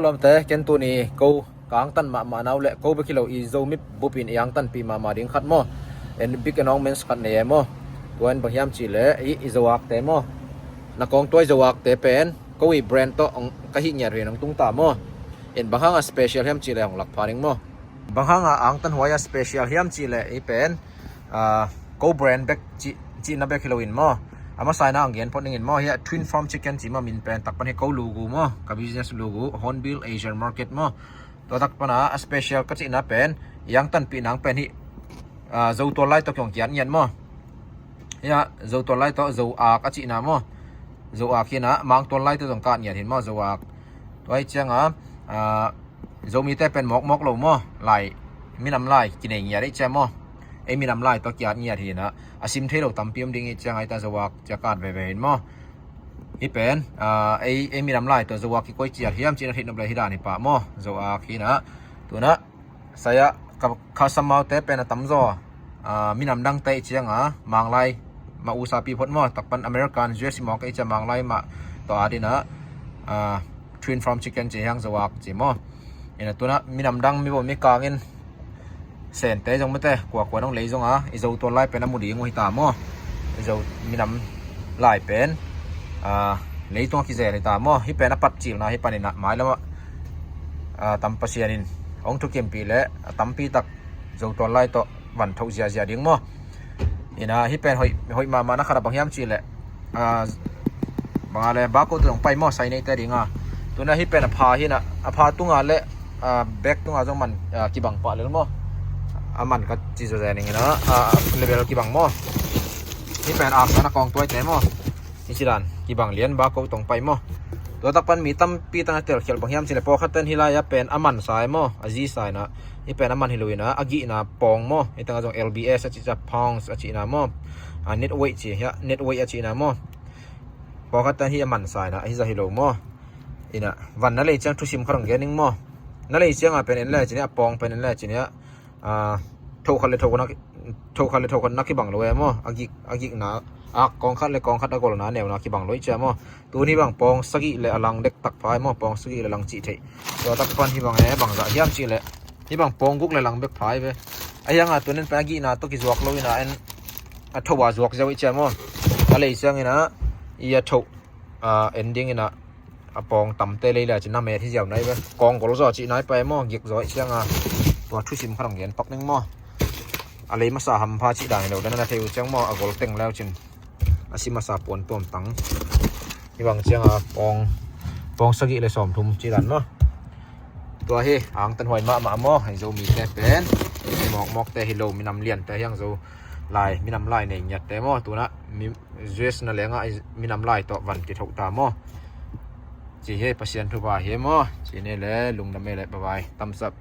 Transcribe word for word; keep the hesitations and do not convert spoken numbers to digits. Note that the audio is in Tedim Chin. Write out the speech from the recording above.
Lawmte, ken tuni ko ka angtan mahmah na uh leh ko bek hi lo, i Zomi bupin i angtanpih mahmah ding khat maw, en big announcements khat nei e maw. Tua in bang hiam cihleh i, i Zoakte maw, na kawng tuai Zoakte pen ko i brand tawh hong ka hih ngiat uh in hong tung ta maw. En bang hanga special hiam cihleh hong lak pha ding maw. Bang hanga angtanhuai a special hiam cihleh i pen, ah, ko brand bek cih, cihna bek hi loin maw, a masa in ah hong gen phot ning in maw. Hiah Twin Farm Chicken ci maw, min pen tak pan hi ko logo maw, ka business logo, Hornbill Asian Market maw. Tua tak pana a special ka cihna pen, i angtanpih nang pen hi, ah, Zo tual lai tawh kihong kiat ngiat maw. Hiah Zo tual lai tawh Zoak a cihna maw. Zoak hi in ah Mang tual lai tawh zong ka at ngiat hi in maw, Zoak. Tua hi cianga, ah, Zomite pen mawkmawk lo maw, lai, minam lai kinei ngiat hi cia maw. Ei minam lai tawh kiat ngiat hi in ah, a sim thei lo tampi om ding hi cianga, hita Zoak cia ka at veve hi in maw. Hi pen, ah, ei, ei minam lai tawh Zoak kikoi ciat hiam cihna theih nop le hi dan hi pah maw, Zoak hi in ah. Tuna saya ka, ka samaute pen a tamzaw, ah, minam dangte hi cianga, Mang lai mah usapi phot maw, tak pan American, U S i mawk hi cia Mang lai mah tawh at in ah, ah, Twin Farm Chicken ci hiang, Zoak ci maw. Ina tuna minam dang mi bo mi kangin Sente zong mate, kuakua nong lei zonga i Zo tual lai pen a mu ding uh hi ta maw. I Zo minam lai pen, ah, leitung a kizel hi ta maw. Hi pen a pat cilna hi panin ah mailam ah, ah, tam Pasian in hong thukimpih leh a tampi tak Zo tual lai tawh van thoh ziazia ding maw. Ina hi pen hoih, hoih mahmah na khat a bang hiam cihleh, ah, banga le bako tawh zong pai maw, sai neite dinga. Tuna hi pen a pha hi in ah, a pha tunga le, ah, bek tunga zong man, ah, kibang pah lel maw. A man ka ci zawzen ning in ah, ah, level kibang maw. Hi pen aksa na kawng tuaite maw. Hi ci dan kibang lian, bako tawh pai maw. Tua tak pan mi tampi tana telkhial bang hiam cihleh pawlkhat ten hi lai a pen a man sa e maw, a zi sa in ah. Hi pen a man hi lo in ah, a gihna pawng maw. Hi tanga zong L B S a cih cia, pounds a cihna maw. Ah, net weight ci hiah, net weight a cihna maw. Pawlkhat ten hi a man sa in ah, hi zah hi lo maw. Ina van na lei ciang thusim khat hong gen ning maw. Na lei cianga pen en le cin hiah, a pawng pen en le cin hiah, ah, thokhat le thokhat na, thokhat le thokhat na kibang lo e maw. A gik, a gikna, a kawngkhat le kawngkhat a golna neuna kibang lo hi cia maw. Tuni bang pawng sagih le a lang dektak pha e maw, pawng sagih le lang cih theih. Tua tak pan hi bang e, bang zah hiam cihleh hi bang pawng guk le lang bek pha hi ve. A hianga tunin pen a gihna tawh kizuak lo in ah, en a tho a zuak ziau hi cia maw. A lei ciangin ah i a tho, ah, en ding in ah, a pawng tamte lei le cin na met hi ziau nai ve. Kawng gol zaw cih nai pai maw, gik zaw hi cianga. Tua thusim khat hong gen pak ning maw. A lei masa hampha cih dan hi lo dan na thei uh ciang maw, a gol teng leu cin a si masa puan tuam tang. Hi bang cianga pawng, pawng sagih le sawmthum cih dan maw. Tua hi angtanhuai mahmah maw, hi Zomite pen. Mawkmawkte hi lo, minam liante hiang, Zo lai, minam lai nei ngiatte maw. Tuna mi, U S na lenga minam lai tawh van kithoh ta maw. Ci hi, Pasian thupha hi maw. Ci ni le, lungdam e le, bye bye. Thumbs up.